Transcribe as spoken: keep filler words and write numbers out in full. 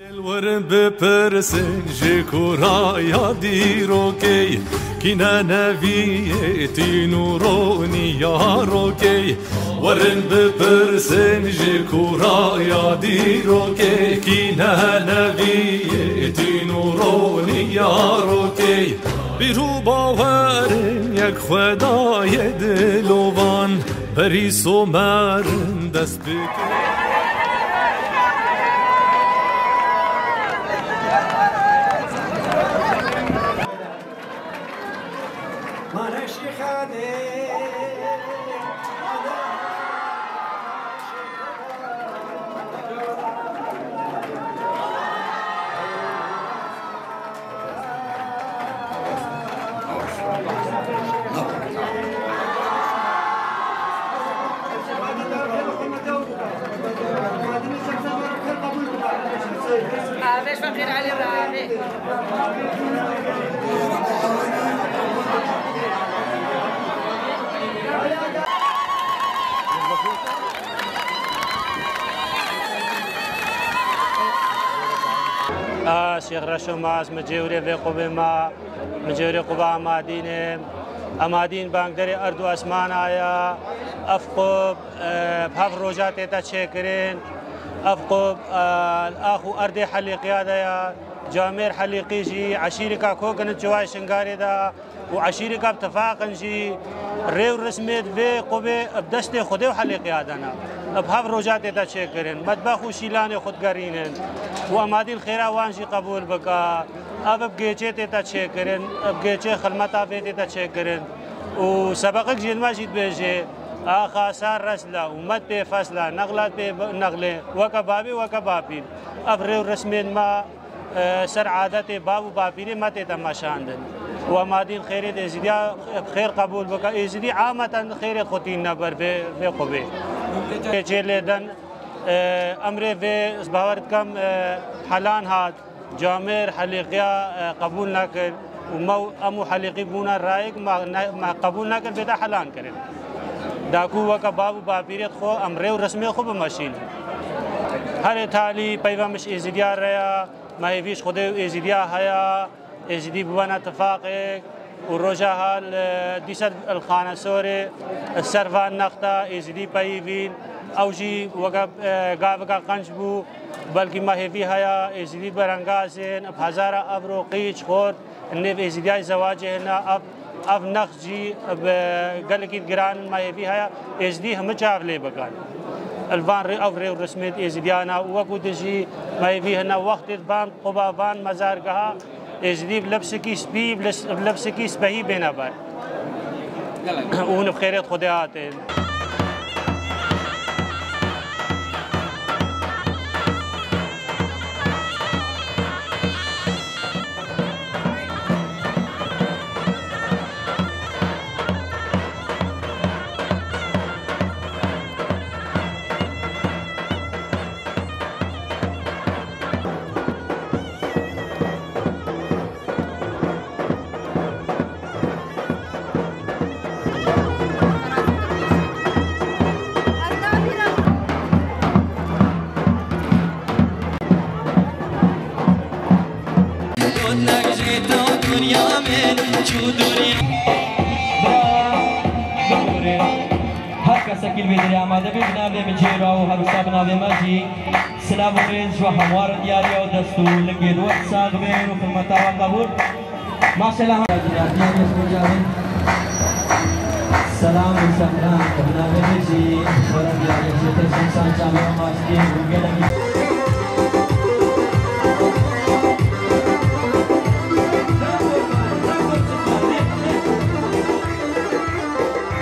Werin bipirsin ji kuraya dîrokê, kî ne neviyê tîn û ronî ya rokê. Werin bipirsin ji kuraya dîrokê, kî ne neviyê tîn û ronî ya rokê. Bîr û bawerin yek Xwedayê dilovan, berî somerin dest bikin. Avê ji me qîr Elî re avê. A Şêx Reşo Maz, mi cêwrê vê qubê ma, mi cêwrê quba Amadînê. Amadîn bangderê erd û esmana ye. Ev qub, e, bi hev roja tête çêkirin. Ev qub, e, li ax û erdê Helîqiya de ye. Camêr Helîqî jî eşîrika kokin in Çivay Şingarê de. û eşîreka bi tifaqin jî rê û rismê di vê qubê bi destê Xwedê û Helîqiya de ne. Bi hev roja tête çêkirin. Metbex û şîlanê xwe digerînin. Û Amadîn xêra wan jî qebûl bike. Ev bi gêçê tête çêkirin. Bi gêçê xilmeta vê tête çêkirin. Û sebeqek jê di me jî dibêje, axa sar resla û met pê fesla, nexlat pê nexlê, weke babî, weke bapîr. Ev rê û rismên me e, ser adetê bav û bapîrê me tête meşandin. Û Amadîn xêrê Êzidiya xêr qebûl bike. Êzidî ameten xêrê xwe tînine ber vê, vê qubê. Çê lê den, e, emrê vê, ez bawer dikim, e, helan hat. Camêr Helîqiya, e, qebûl nekir. Û me û, em û Helîqî bûne rayek, me ne, me qebûl nekir, bête helan kirin. Da ku weke bav û bapîrê xwe, em rê û resmê xwe bimeşînin. Herê talî peyva min ji Êzidiya re ya. Me hêvî ji Xwedê û Êzidiya heye, Êzidî biwene tifaqek û roja hal, e, dîsa li Xanesorê, e, ser van nexta Êzidî peyivîn. Ew jî weke, e, gaveka qenc bû, belkî me hêvî heye Êzidî berengazên, bi hezara evro qîç xort, nêv Êzidiyayê zewacê hene, ev Ev nex jî bi gelekî giran in, me hêvî heye Êzidî hemî çav lê bikin. Li van rê, ev rê û resmê Êzidiyan e û wekî din jî me hêvî hene wextê di van quba van mezargeha Êzidî bi lebsekî spî, bi les-, bi lebsekî spehî bêne ber. Û hûn bi xêrê Xwedê hatin. Her kesekî li vê derê amade be, bi navê min Cêra û her wisa bi navê me jî silav û rêz ji we hemû re diyar e û dest û lingê di we sax be û xizmeta we qebûl. Maşallah. Selam û sehlan, bi navê min jî ji we re diyar e, ji te jî çand çand maskî û gelekî.